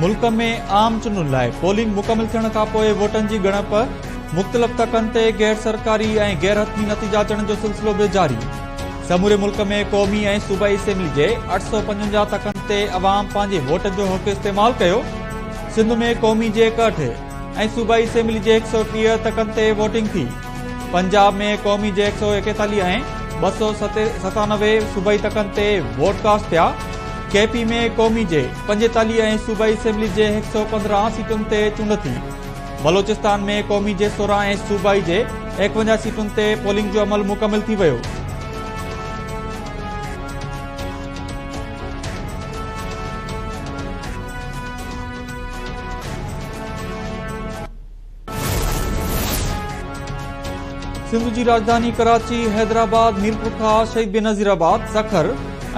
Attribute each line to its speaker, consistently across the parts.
Speaker 1: ملڪ ۾ عام چونڊن لاء پولنگ مڪمل ٿيڻ کانپوء ووٽن جي ڳڻپ، مختلف تڪن تي غير سرڪاري ۽ غير حتمي نتيجا اچڻ جو سلسلو به جاري. سموري ملڪ ۾ قومي ۽ صوبائي اسيمبلي جي 855 تڪن تي عوام پنهنجي ووٽ جو حق استعمال ڪيو. سنڌ ۾ قومي جي 61 ۽ صوبائي اسيمبلي جي 130 تڪن تي ووٽنگ ٿي. پنجاب ۾ قومي جي 141 ۽ 297 صوبائي تڪن تي ووٽ ڪاسٽ ٿيا. ڪي پي ۾ قومي جي 45 ۽ صوبائي اسيمبلي جي 115 سيٽن تي چونڊ ٿي. بلوچستان ۾ قومي جي 16 ۽ صوبائي جي 51 سيٽن تي پولنگ جو عمل مڪمل ٿي ويو. سنڌ جي راڄڌاني ڪراچي، حيدرآباد، ميرپورخاص، شهيد بينظير آباد، سکر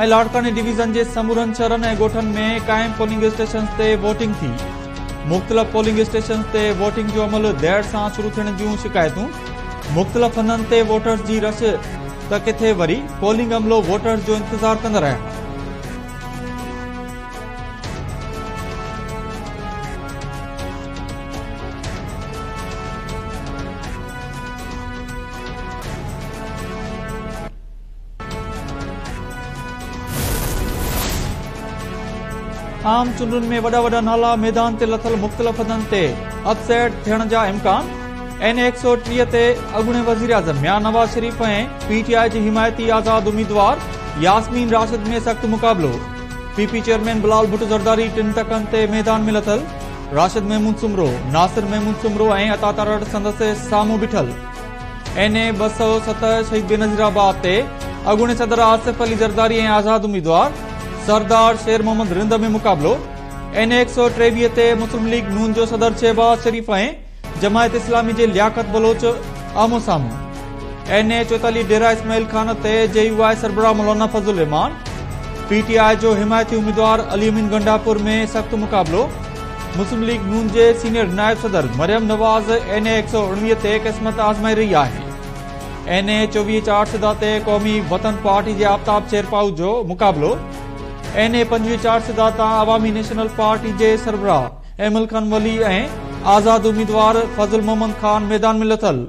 Speaker 1: ۽ لاڙڪاڻي ڊويزن جي سمورن شهرن ۽ ڳوٺن ۾ قائم پولنگ اسٽيشنز تي ووٽنگ ٿي. مختلف پولنگ اسٽيشنز تي ووٽنگ جو عمل دير سان شروع ٿيڻ جون شڪايتون، مختلف هنڌن تي ووٽرز جي رش ته ڪٿي وري پولنگ عملو ووٽرز جو انتظار ڪندا رهيا. عام چونڊن ۾ وڏا وڏا نالا ميدان تي لٿل مختلف هنڌن تي اپ سيٽ ٿيڻ جا امڪان، اين اي 130 تي اڳوڻي وزيراعظم ميان نواز شريف ۽ پي ٽي آء جي حمايتي آزاد اميدوار ياسمين راشد ۾ سخت مقابلو، P P chairman Bilawal Bhutto Zardari ٽن تڪن تي ميدان ۾ لٿل، راشد محمود سومرو، ناصر محمود سومرو ۽ عطا تارڙ سندس سامهون بيٺل. اين اي 207 شهيد بينظير آباد تي اڳوڻي صدر آصف علي زرداري ۽ آزاد اميدوار سردار شير محمد رند ۾ مقابلو. اين اي 123 تي مسلم ليگ نون جو صدر شهباز شريف ۽ جماعت اسلامي جي لياقت بلوچ آمهون سامهون. اين اي 44 ڊيرا اسماعيل خان تي جي يو آء سربراهه مولانا فضل الرحمان، پي ٽي آء جو حمايتي اميدوار علي امين گنڊاپور ۾ سخت مقابلو. مسلم ليگ نون جي سينيئر نائب صدر مريم نواز اين اي 119 تي قسمت آزمائي رهي آهي. اين اي 24 چارسده تي قومي وطن پارٽي جي آفتاب شيرپائو جو مقابلو. اين اي 25 چارسده تان عوامي نيشنل پارٽي جي سربراهه ايمل خان ولي ۽ آزاد اميدوار فضل محمد خان ميدان ۾ لٿل.